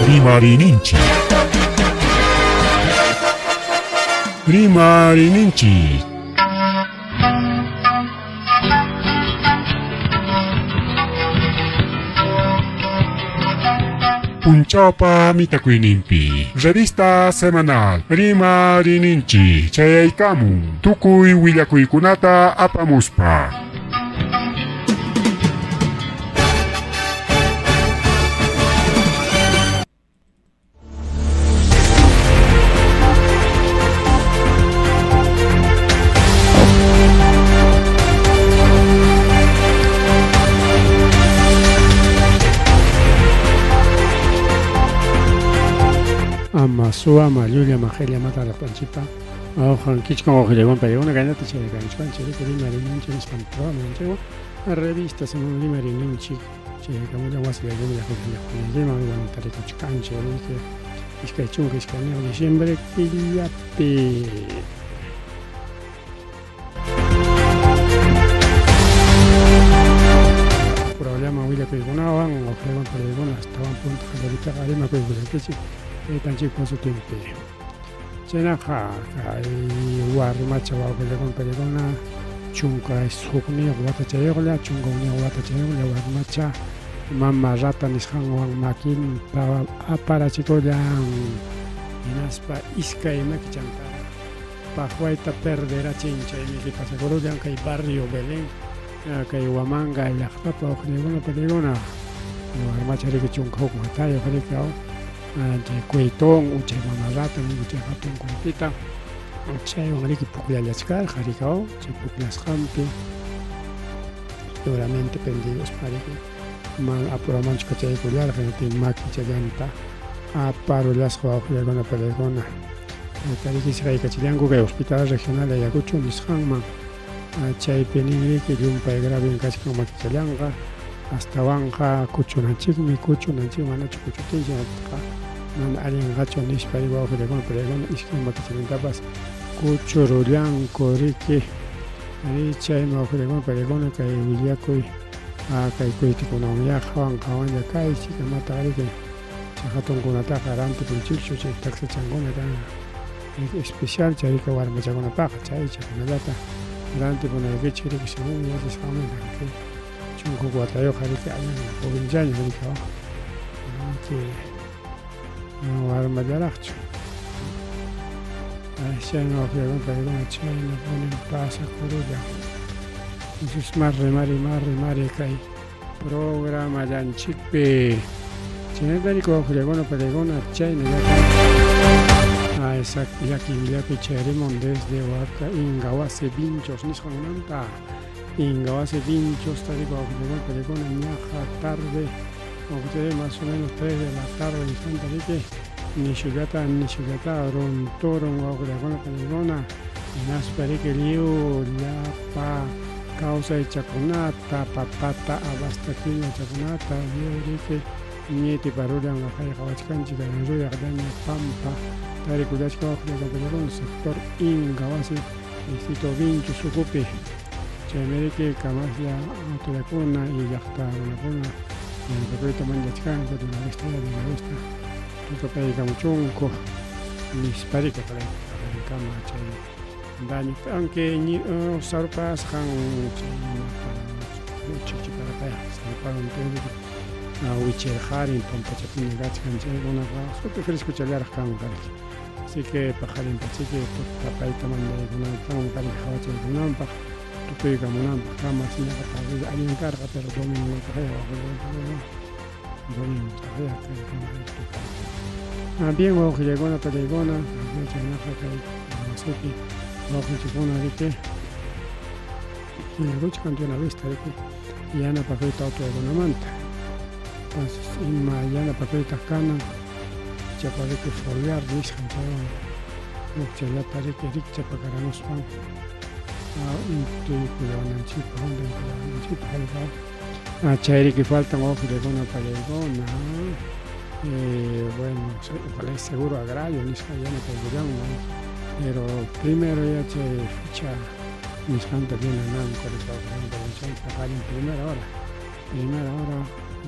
Rimariyninchik. Rimariyninchik. Punchawpa mitakuyninpi revista semanal Rimariyninchik chayaykamun tukuy willakuykunata apamuspa. Ama suwa, llulla, qilla mata llaqtanchikpa awqan kichkan wawqillaywan paykuna kaynata chayaykamuchkanchik riki rimarinanchik nisqan programa revista semanal rimarininchik chayaykamullan wasillaykiman llaqtallaykiman igualmente rikuchkanchik riki 22 diciembre killapi. Programa willakuykunawan wawqillaywan panaykuna astawan punta qallariytaqa rimakuykullaykichik taytanchikpa sutinpi. Chaynaqa kay warmacha wawqillakuna panaykuna 11 watachayuqlla, 11 watachayuqlla warmacha mama rata nisqanwan makinta aparachikullan hinaspa iskay makichantaraq paqwayta perderachin chaymi pasakurullan kay barrio Belén kay Huamanga llaqtapa wawqillakuna panaykuna warmacha riki 11 watayuq riki chay cuetón o chay mama rata ninku chay hatun cuetita chaywan riki pukllallachkarqa riki chay pukllasqanpi seguramente pendikuspa riki mana apuramanchu kachaykullarqa hinaptin makichallanta aparullasqa wawqillakuna panaykuna tariki siqaykachillanku kay hospital regional Ayacucho nisqanman chaypi nin riki llumpay gravem kachkan makichallanqa astawanqa kuchunanchikmi kuchunanchik manachu kuchutinchik mana allinqachu nispa wawqillakuna panaykuna iskay makichamantapas kuchurullanku riki chaymi wawqillakuna panaykuna kay willakuy kay kuytikunawan qhawan qhawanlla kaychik amataq riki chay hatunkunataqa rantipunchikchu chay taxichankuna kan especial chayrika warmachakunapaqqa chay chaykunallata rantipunaykichik riki según yachasqanmanta riki 11 watayuqqa riki allin jovenchaña riki riki warmallaraqchu chaymi wawqillakuna panaykuna chaynapunim pasakurullan. Entonces más rimari más rimari kay programallanchikpi chaynata riki wawqillakuna panaykuna chaynallata esa llaki willakuy chayarimun desde Huaca Ingahuasi Vinchos nisqanmanta Ingahuasi Vinchos riki wawqillakuna panaykuna ñaqa tarde wawqichay más o menos 3 de la tarde nisqanta riki nishullata nishullata runturun wawqillakuna panaykuna hinaspa riki lliw llapa kawsaychakunata papata abasta kinuwachakunata lliw riki ñitiparullan aqay qawachkanchik kay ruyaqllaña pampa tarikullachka wawqillakuna sector Ingahuasi distrito Vinchos ukupi chaymi riki kamaslla autoridadkuna y llaqta runakuna yanapakuyta manchachkanku de una vez de una vez tutapaykamuchunku nispa riki paqarinkama chay daño aunque sarupasqan chichiparapaya saruparun wichirqarin pampachapiña kachkan chaykunaqa suti frescochallaraq kanqa riki así que paqarinpachiki tutapayta mandaykunantawan qhawachaykunanpaq tukuykamunanpaq kamas ñaqa tarde allin karqa pero domingotaqa domingotaqa kaykuna tupan bien wawqillaykuna panaykuna chaynaqa kay wasipi wawqinchikkuna riki willakuchkan de una vez riki yanapakuyta autoridadkunamanta entonces ima yanapakuytaq kanan ichaqa riki foliar nisqan chaywan hukchallata riki rikchapakaramuspan intuykullawananchikpaq huntaykullawananchikpaq chay riki faltan wawqillakuna panaykuna bueno ojalá seguro agrario nisqa yanapaykullanman pero primero ya chay ficha nisqanta llenananku chay paqarin primera hora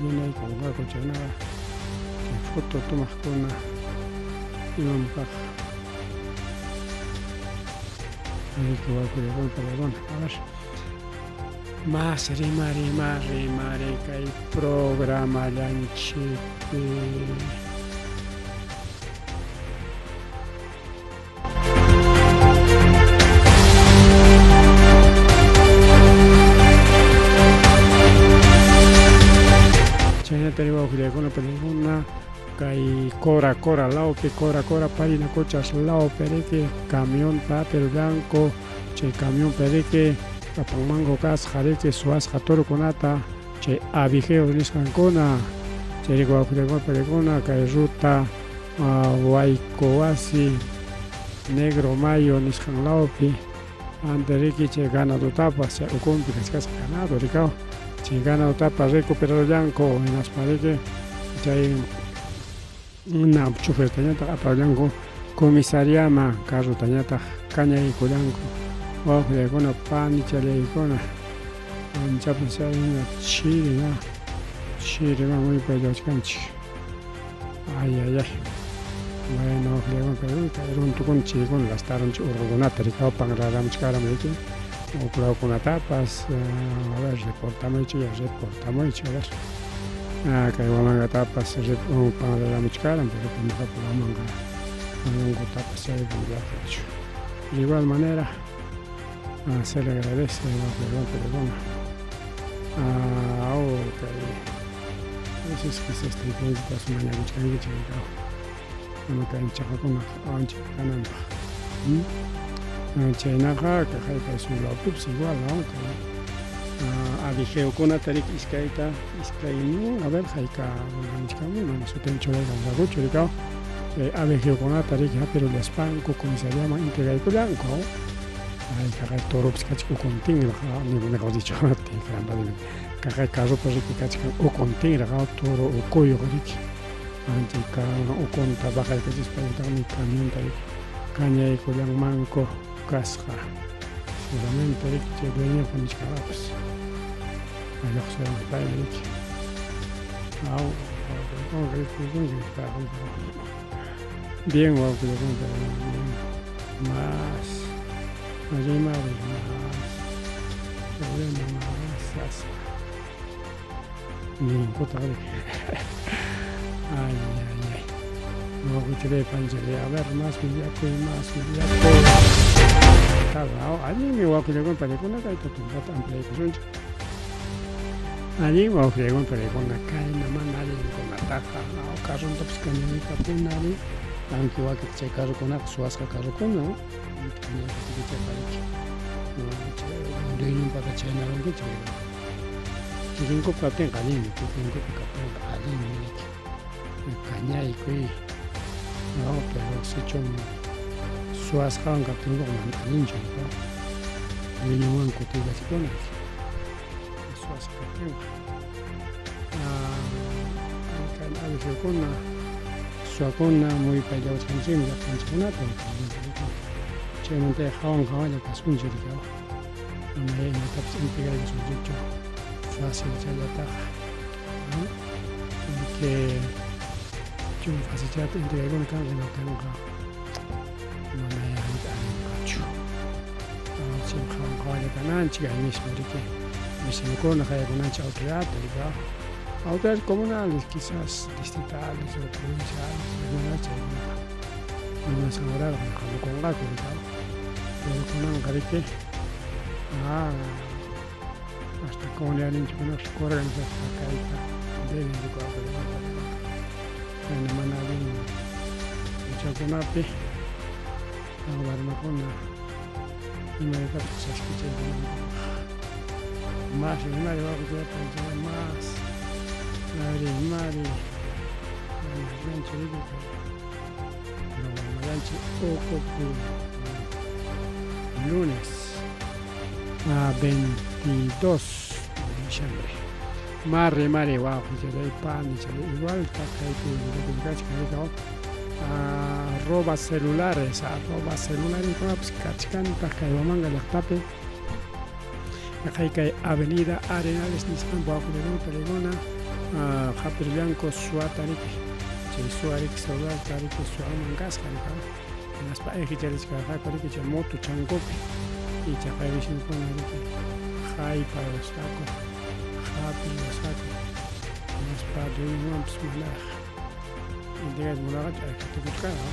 llenaykunqaku chaynaqa chay foto tomaqkuna imampaq. A ver. Más rimari, más rimari kay programallanchikpi. Chaynata riwawqillaykuna panikuna kay Cora Cora lawpi, Cora Cora Parinacochas lawpi riki camionta apirullanku, chay camionpi riki apanmanku kasqa riki suwasqa torokunata chay abigeos nisqankuna, chayrayku wawqillaykuna panikuna kay ruta Huaycowasi Negro Mayo nisqan lawpi antes riki chay ganadutapas chay ukunpi kachkasqa ganado rikaw chay ganadutapas recuperarullanku hinaspa riki chay na chofertañataq aparullanku comisariaman carrotañataq kañaykullanku wawqillaykuna panichallaykuna anchapas chayna chiri chiri muy payllawachkanchik. Ay, ay, ay. Bueno, kay runtukuna chirikuna lastarunchik urqukunata rikaw panraramuchkaram riki uklawkunatapas a ver reportamuychik reportamuychik a ver. Kay Huamangatapas panraramuchkaram pero ñuqapa Huamanga manankutapas chaypi willarqachu. De igual manera se le agradece wawqillaykuna. Kay a veces quizás taytanchikpas mañakuchkankichik rikaw ama kay chaqakuna ancha kananpaq. Chaynaqa kay kay sur lawpipas igual, ¿no? Kay abigeokunata riki iskayta iskaynin a ver hayka runanichkanmi mana sutin churaykamurqakuchu rikaw chay abigeokunata riki hapirullaspanku comisariaman entregaykullanku. Ay kaqay toropas kachkan ukuntinraq, mejor dicho, kaqay carropas riki kachkan ukuntinraq, toro ukuyuq riki chay ukunta bajaykachispa camionta riki kañaykullanmanku kasqa. Seguramente riki chay dueñopa nichkarapas lluqsiranqa paymi riki. Bien, wawqillaykuna, bien. Más rimari, más problema, más sasa. Ninkutaq riki. Ay, ay, ay. Wawqichalay panchalay, a ver, más willakuy, más willakuy. Allinmi wawqillaykuna panikuna kayta tumpata ampliaykusunchik. Allin wawqillaykuna panikuna kayna mana allinkunataqa carrontapas kañaykapuna ari aunque wakin chay carrokunaqa suwasqa carrokuna dueñonpata chaynarunkichik kikinkupa kaptinqa allinmi, kikinkupa kaptinqa allinmi riki kañaykuy, no, pero sichum suwasqawan kaptinkuqa mana allinchu dueñonwan kutiykachikuna suwasqa kaptinqa. Kay abigeokuna suwakuna muy payllawachkanchikmi llaqtanchikkunata chaymanta hawan hawalla kasunchik rikaw ama imatapas entregaykusunchikchu fácil chayllataqa, porque chun facilchata entregaykuna kanqa hinaptinqa mana allinqachu. Chaymi hawan hawalla kananchik ahí mismo riki vecinokuna qayakunanchik autoridadta rikaw autoridades comunales quizás distritales o provinciales chaykunaqa munasqan horaqa hamukunqaku rikaw pero kunanqa riki hasta comunidadninchikkunapas organizasqa kayta deben rikuwaqkunamanta chayna mana allin huchakunapi warmakuna imaytapas chaskichaykunankupaq. Más rimari wawqichaqa más rimari riki kay programallanchik ukupi lunes a 22 de diciembre. Más rimari wawqichalay panichalay igual kaypi willakuychik rikaw arroba celulares, arroba celulares kunapas kachkantaq kay Huamanga llaqtapi kay kay Avenida Arenales nisqan wawqillaykuna panikuna hapirullanku suwata riki Chay suwa riki celularta riki suwanman kasqa riki, hinaspa ayqicharichkarqaku riki chay moto chankupi, ichaqa vecinokuna riki hayparusqaku, hapirusqaku, hinaspa dueñonwanpas manaraq entregarta munarqachu ayqitukuchkarqa.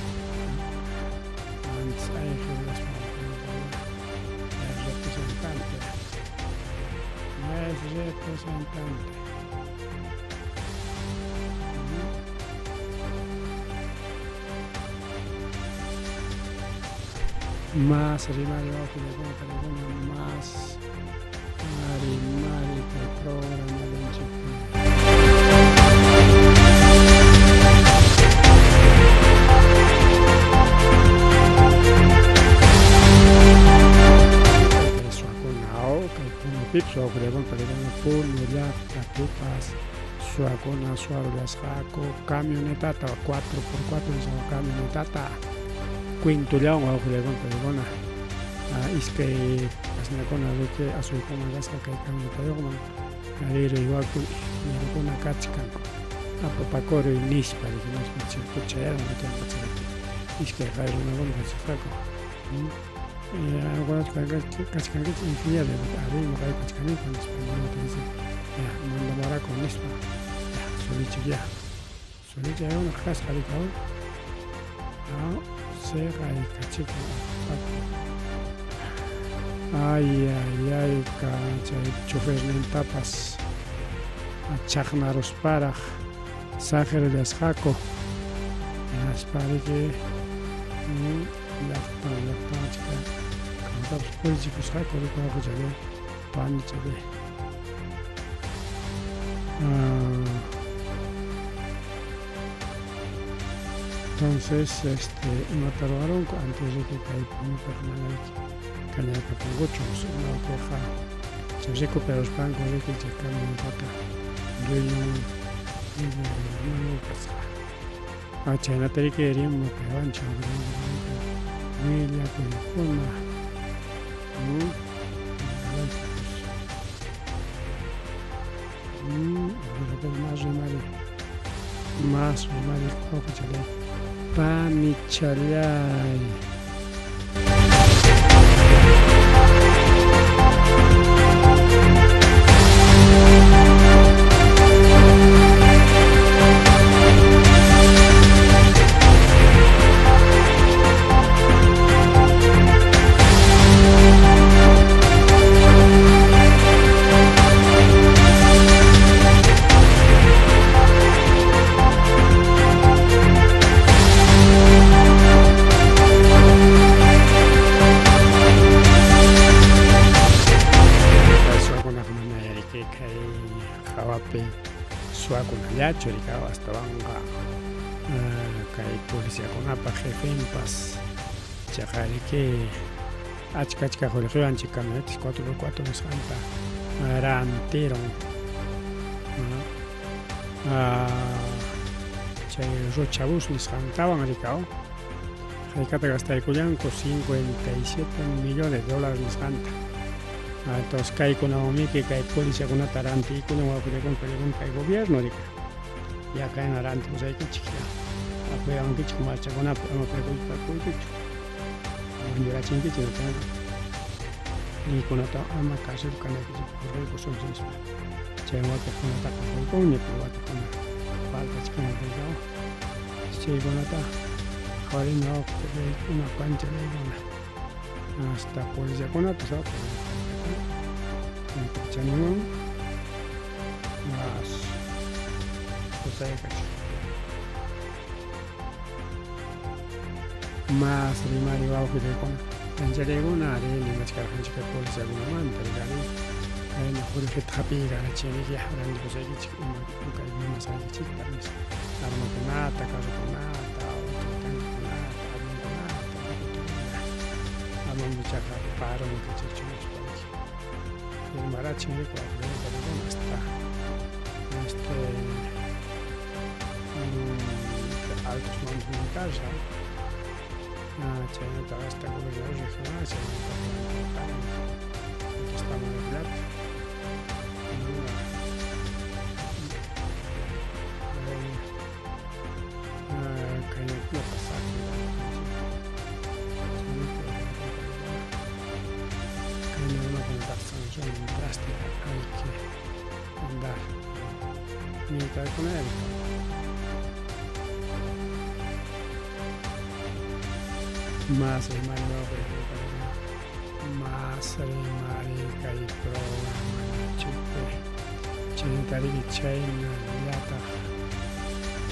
Antes ayqiruspa representante. Es representante. Más rimari wawqillakuna panikuna, más rimari kay programallanchikpi. Kay suwakuna kay Punupipas wawqillakuna panikuna, Puno llaqtapipas suwakuna suwarullasqaku camionetata 4x4 nisqa camionetata kwintullawan wawqillakuna panikuna, iskay asnakuna riki asuykuman kasqa kay camionetayuqman riruywakun ingenierokuna kachkan apapakuruy nispa riki nispa chayarun riki iskay qhari runakuna kachasqaku. Qamkunachu kachkankichik ingeniero? Arí, ñuqayku kachkaniku nispa dice ya mandamaraku nispa ya subichik ya subichik kasqa riki seqaykachikun apapaku. Ay ay ay, chay chofernintapas chaqnarusparaq saqirullasqaku, hinaspa riki llaqtan llaqtan achka kantapas purichikusqaku riki wawqichalay panichalay. Entonces imata ruwarunku antes riki kay Punupiqa mana riki kañarkapunkuchu unawpiqa chay recuperaruspanku riki chay camionetata dueño kasqa. Chaynata riki rimapayawanchik willakuykuna. Más rimari, más rimari wawqichalay panichalay. Suwakunaqa mana riki kay hawapi suwakunallachu riki astawanqa kay policiakunapa jefenpas chaqa riki achka achka qullqiwan chay camionetas 4x4 nisqanta rantirun. Chay Rochabús nisqantawan riki haykata gastaykullanku 57 millones de dólares nisqanta. Entonces kaykunawanmiki kay policiakunata rantiykuna wawqillakuna panikuna kay gobierno riki ya kayna rantikusaykichik ya apoyawankichik marchakunapi ama perjudicakuykichu wañurachinkichik leykunata ama cárcel kanaykichik hurqaykusunchik nispa chay wakiqkunataqa hurqaykunña pero wakiqkuna faltachkan chaykunata qhawarina wawqichallaykuna panchalaykuna hasta policiakunapas chaninwan más rimari wawqillaykuna panchalaykuna ari nimachkarqanchik kay policiakunamanta riki ari kayna qullqita hapiykarachiniki rantikusaykichik ima kay munasqaykichikta nispa armakunata, carrokunata, tanquekunata, avionkunata, amam ichaqa parunkichikchu nispa riki firmarachin riki wawqillaykuna hasta altos mandos militares chaynata hasta gobernador regional chaynata plantearqan protestaman solución drástica hay que andar. Militar con él. Más rimari más rimari kay programa chikpi chaynatariki chaynallataq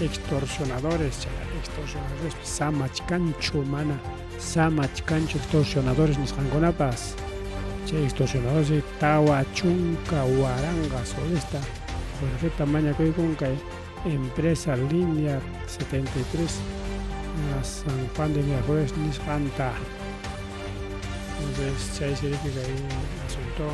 extorsionadores chay extorsionadores samachkanchu mana samachkanchu extorsionadores nisqankunapas chay extorsionadores 40,000 solesta qullqita mañakuykun kay empresa línea 73 San Juan de Miraflores nisqanta. Entonces chay siriki kay asunto.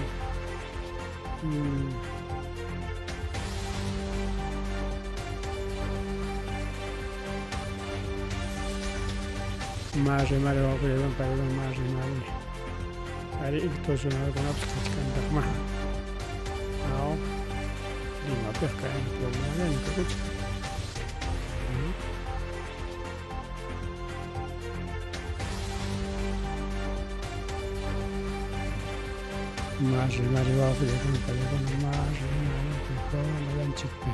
Más rimari wawqillaywan paywan más rimari. Ari extorsionadorkunapas kachkantaqmá. Aw, Limapiqa kay problemallaña tukuchkan. Más rimari wawqillaykuna paykuna más rimari kay programallanchikpi.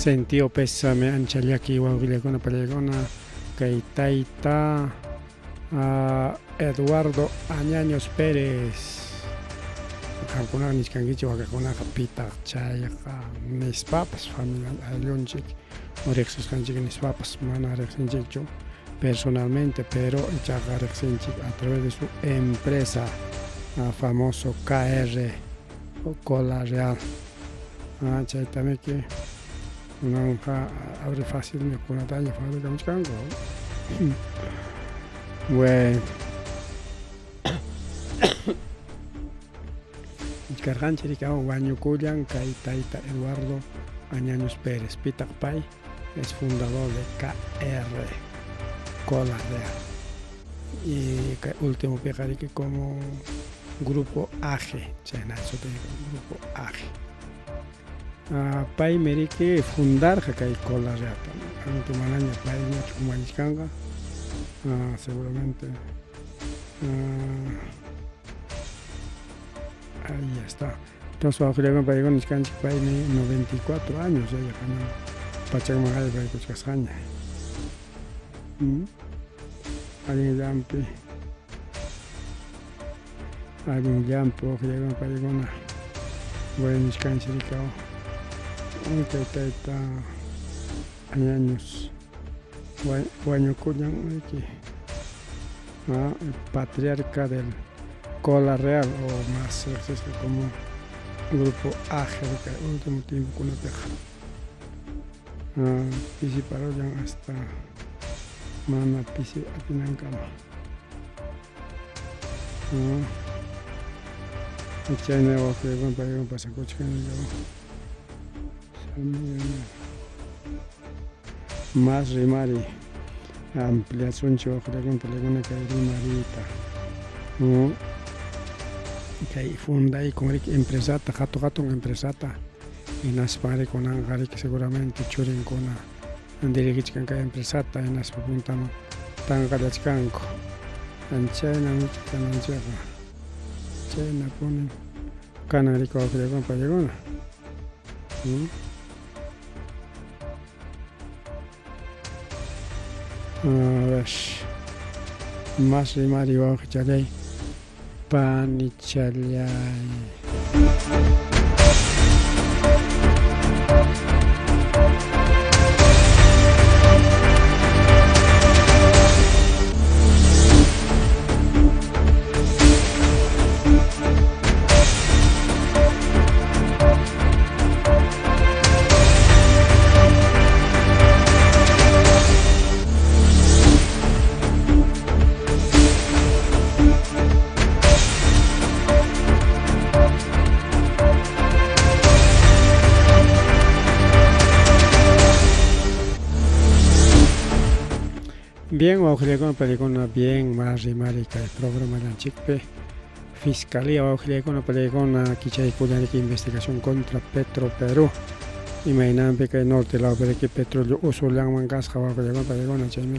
Sentido pésame ancha llaki wawqillaykuna pallaykuna kay tayta Eduardo Añaños Pérez qamkunaqa nichkankichik wakakunaqa pitaq chayqa nispapas familia ayllunchik riqsisqanchik nispapas mana riqsinchikchu personalmente, pero ichaqa riqsinchik a través de su empresa famoso KR o Cola Real. Chaytamiki kunanqa abre fácil mikunataña fabricamuchkanku. Bueno. Ichkarqanchik rikawan wañukullan kay tayta Eduardo Añaños Pérez. Pitaq pay es fundador de KR Cola Real. Y kay último piqa riki como Grupo AG, chayna sutiyqa Grupo AG. Paymi riki fundarqa kay Cola Realta, aunque manaña payñachu umallichkanqa, seguramente ahí está. Entonces wawqillaykuna paykuna nichkanchik paymi 94 años ya yaqaña pachakman haypaykuchkasqaña. Allinllampi allinllampi wawqillaykuna paykuna bueno nichkanchik rikaw kay tayta Añaños wañukullan riki el patriarca del Cola Real o más riqsisqa como Grupo AG kay último tiempokunapiqa pisiparullan hasta mana pisi atinankama. Chayna wawqillaykuna paykuna pasakuchkan. Más rimari ampliasunchik wawqillaykuna paykuna kay rimariyta. Kay fundaykun riki empresata, hatun hatun empresata, hinaspa kunanqa riki seguramente churinkuna dirigichkan kay empresata hinaspa puntaman tanqallachkanku. Chayna kananchikqa chaynapunim kanan riki wawqillaykuna paykuna. A ver, más rimari wawqichallay panichallay. Bien, wawqillaykuna panikuna, bien más rimari kay programallanchikpi. Fiscalía wawqillaykuna panikuna kichaykullanriki investigación contra Petro Perú. Imaynanpi kay norte lawpi riki petróleo usullanman kasqa wawqillaykuna panikuna, chaymi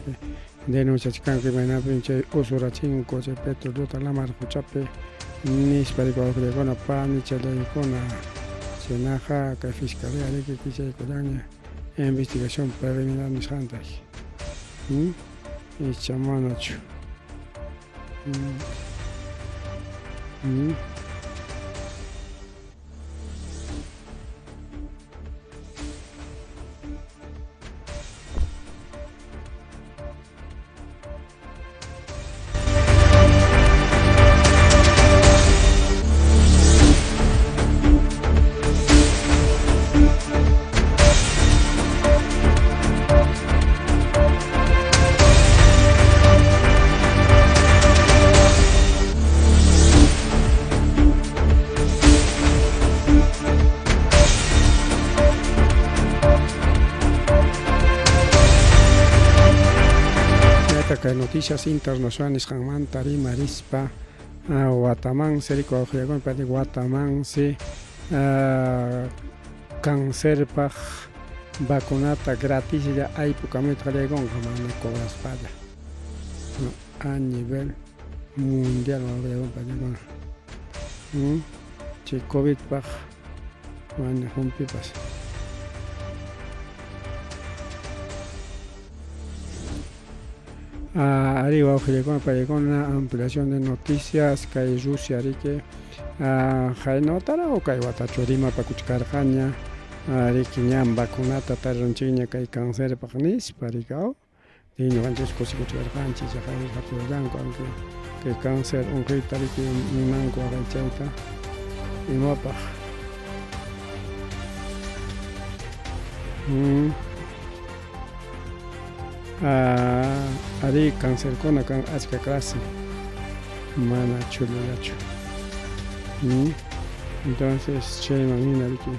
denunciachkanku imaynanpi chay usurachinku chay petroleota lamar quchapi nispa riki wawqillaykuna panichallaykuna. Chaynaqa kay fiscalía riki kichaykullanña investigación preliminar nisqanta. Icha manachu. Kay noticias internacionales nisqanmanta rimarispa watamansi riki wawqillakuna payta watamansi cancerpaq vacunata gratislla aypukamuyta qallaykunqa mana cobraspalla a nivel mundial wawqillakuna paykuna chay covidpaq mana humpipas. Ari wawqillaykuna paykuna ampliación de noticias kay Rusia riki qayna o kay watachu rimapakuchkarqaña riki ñan vacunata tarirunchikña kay cancerpaq nispa riki aw ñuqanchik kusikuchkarqanchik ichaqa hapirullanku aunque kay cáncer unquyta riki munanku waqaychayta imapaq. Arí, cancerkuna kan achka clase, mana chullallachu. Entonces chayman hina riki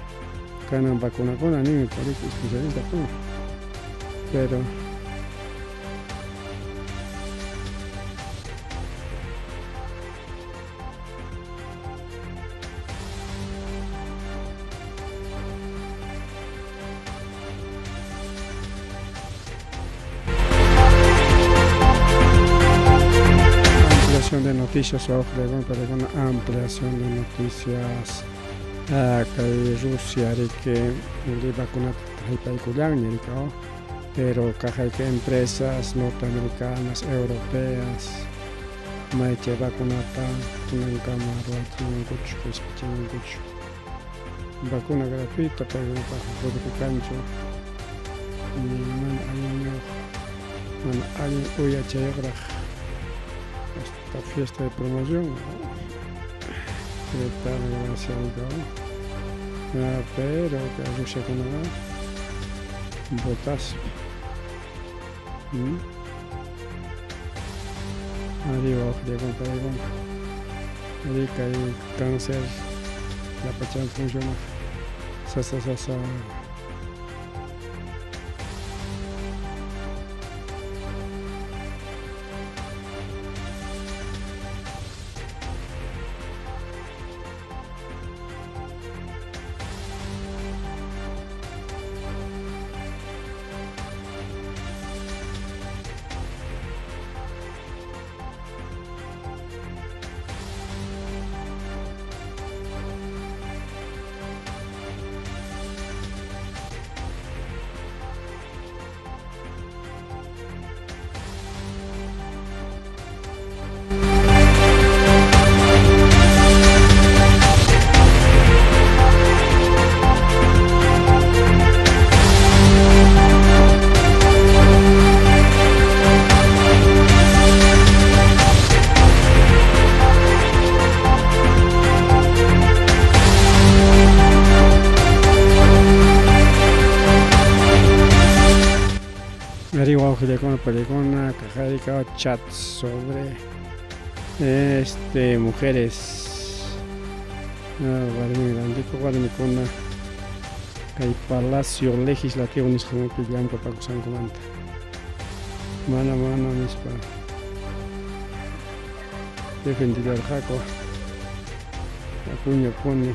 kanan vacunakuna ninmi riki especialistakuna, pero ampliación de noticias, ojo, ampliación de noticias. Kay Rusia riki vacunata haypaykullanña riki, pero kaqayka empresas norteamericanas, europeas, may chay vacunata kunankama ruwachinkuchu, qispichinkuchu. Vacuna gratuita paykunapaq qullqi kanchu, ni mana allinniyuq, mana allin uyachayuqraq hasta fiesta de promoción. ¿Qué tal? Gracias, pero kay Rusiakunaqa botaspi. Ari wawqillakuna paykuna. Ari kay cáncer llapachan funcionaq sasa sasa. Ari wawqillakuna paykuna kaqayka chat sobre mujeres warmi rantikuq warmikuna kay Palacio Legislativo nisqanpi llamk'apakusqankumanta. Mana mana nispa defendilarqaku Acuñapuni.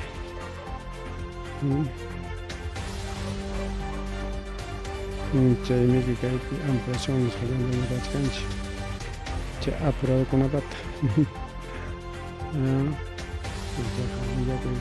Chaymiki kaypi ampliación nisqallanta rurachkanchik chay apuradokunapata. Chayqa willakuy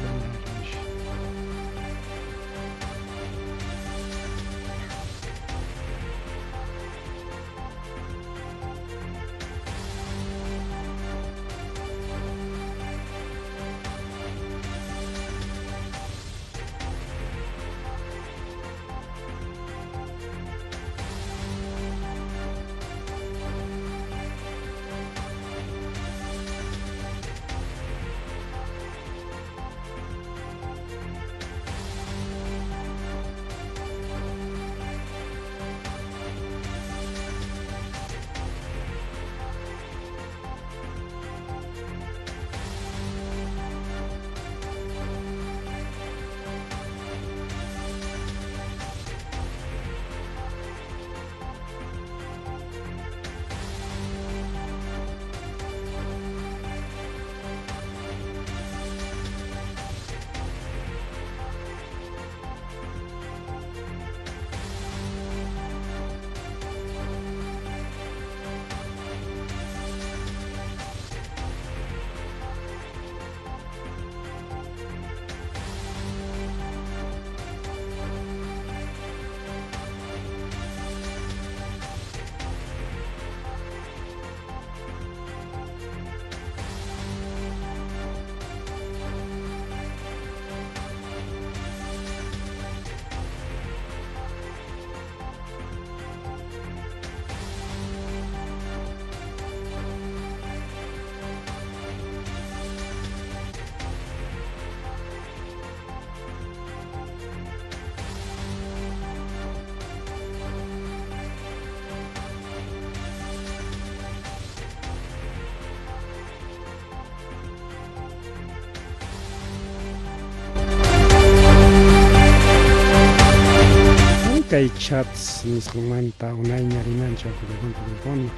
Kay chats nisqanmanta unayña rimanchik wawqikuna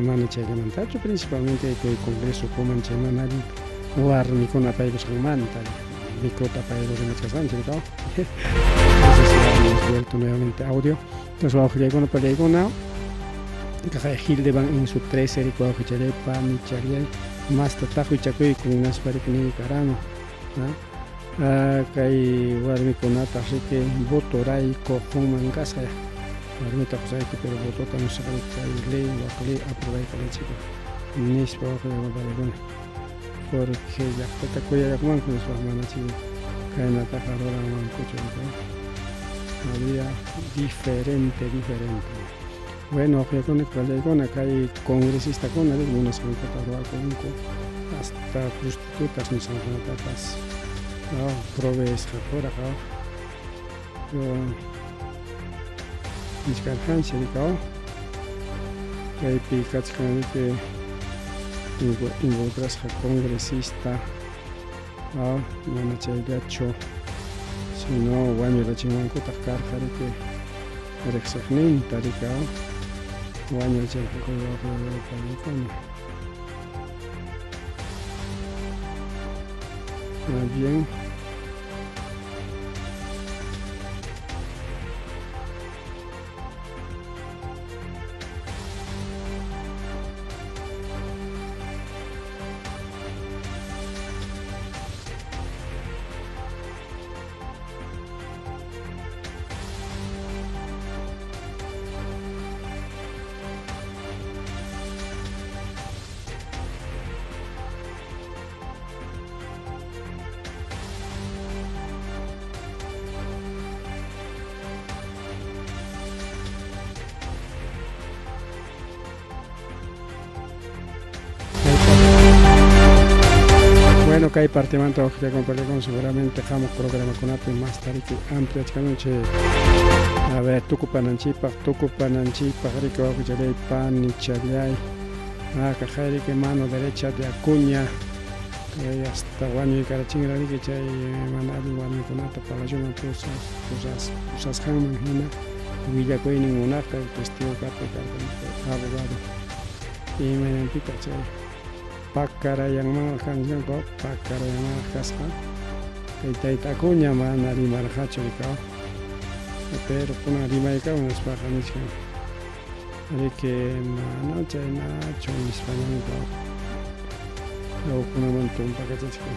mana chayllamantachu principalmente kay congreso kuman chay mana allin warmikuna apaykusqanmanta microta apayku rimachkasqanchik ¿no? Entonces ya hemos vuelto nuevamente audio. Entonces wawqillaykuna pariykuna kaqay Hildeban en su 13 riku wawqichallaypa panichallay masta taqwichakuykun hinaspa riki niykaramo kay warmikunata riki votorayku qunman kasqa warmita qusayki pero votota nisqa kay ley wak ley aprobaykunanchikpaq nispa wawqillaykuna porque llaqtata kuyallaqmanku nispa mana chay kaynataqa ruranmankuchu había diferente diferente. Bueno, wawqiykuna pallaykuna kay congresistakuna munasqankuta ruwakunku hasta prostitutas nisqankunatapas proveesqakuraq nichkarqanchik rikaw kaypi kachkan riki involucrasqa congresista mana chayllachu sino wañurachinmankutaq karqa riki riqsiqninta rikaw wañurachirqaku wawqipanikuna. Bien. Bueno, kay partimanta wawqillaykuna seguramente hamuq programakunapi mas tariki ampliachkanunchik. A ver, tukupananchikpaq, tukupananchikpaq riki wawqichallay panichallay. Kaqay riki mano derecha de Acuña. Kay hasta wañuykarachinra riki chay mana allin warmikunata palacioman pusasqanman hina. Willakuynin munaqta testigo kapi karqa abogado. Imaynanpitaq chay pakarayanmanraq kanchkanku pakarayanmanraq kasqa kay tayta Acuña mana rimarqachu rikaw pero kunan rimaykamun nispaqa nichkan riki mana chaynachu nispañanku hukkunaman tumpakachachkan.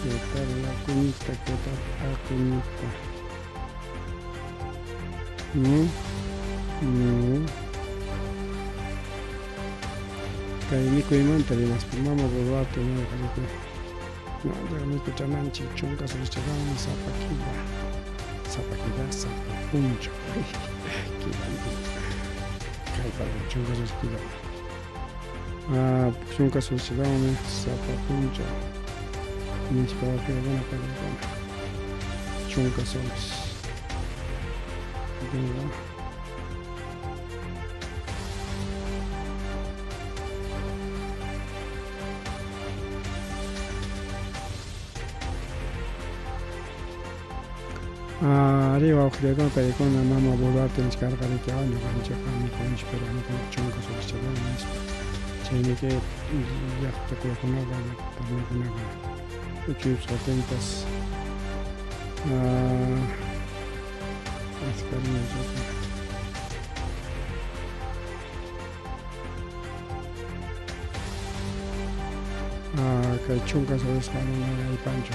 ¿Qué tal la cuñita? ¿Qué tal Acuñita? ¿Mm? ¿Mm? Kay mikuymanta rimaspa mama Boluarte nirqa riki no mikuchananchik chunka solischawanmi sapa killa sapa killa sapa punchaw killanpi kaypa chunka solis killa chunka solischawanmi sapa punchaw nispa wawqikuna panikuna chunka soles ¿verdad? Ari wawqillakuna paykuna mama Boluarte nichkarqa riki ñuqanchikqa mikunchik peruanokuna chunka solischawan nispa chaymi kay llaqta kurakunaqa llaqta runakunaqa uchuyusqatinpas achka kay chunka solisqa mana aypanchu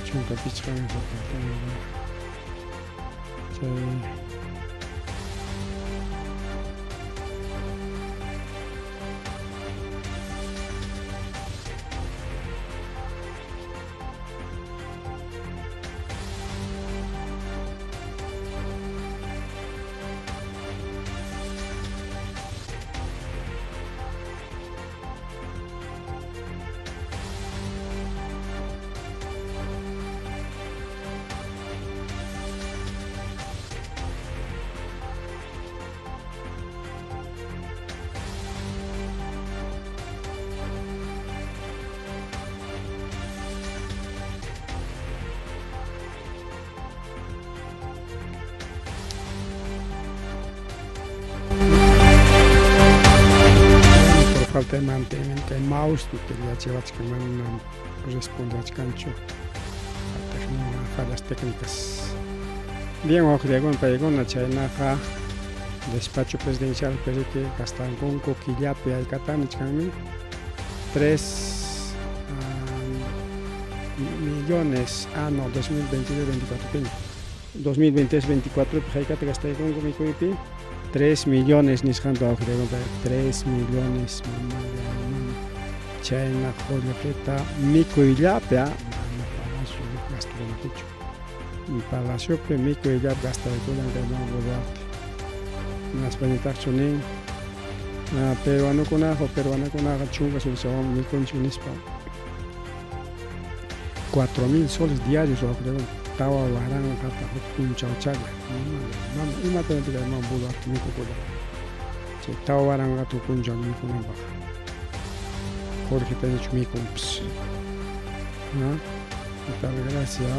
chunka pichqami chay por falta de mantenimiento kay mouse peleachewachkan mana respondewachkanchu fallas técnicas. Bien, wawqillakuna paykuna chaynaqa despacho presidencial riki gastankunku killapi haykata nichkanmi 3 millones no 2022-24 piña 2023-24 pi haykata gastaykunku mikuypi 3 millones nisqanta wawqillakuna 3 millones mamalla chayna qullqita mikuyllapi mana palacio gastukunapichu palaciopi mikuyllapi gastaykunan kay mama Boluarte hinaspañataqchu nin peruanokunaqa peruanakunaqa chunka solisllawanmi mikunchik nispa 4000 soles diarios wawqillakuna tawa waranqata huk punchawchalla mama imatataq kay mama Boluarte mikukulla chay tawa waranqata huk punchaw mikunanpaq qullqitañachu mikunpas ¿qué tal gracia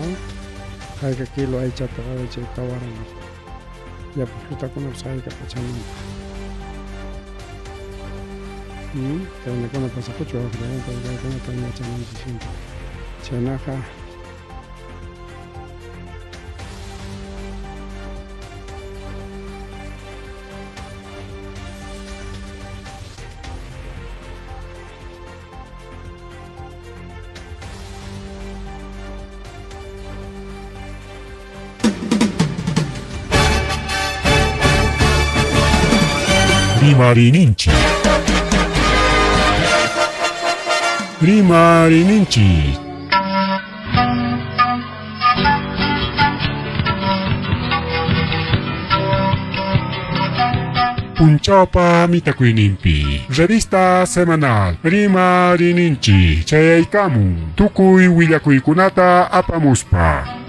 hayka kilo aychata qaway chay tawa waranqata llapa frutakunapas hayka pachamanta kaynakuna pasakuchu wawqillakuna kaykunata yachananchik siempre chaynaqa Rimarininchik. Rimarininchik. Punchawpa mitakuyninpi. Revista semanal Rimarininchik chayaykamun tukuy willakuykunata apamuspa.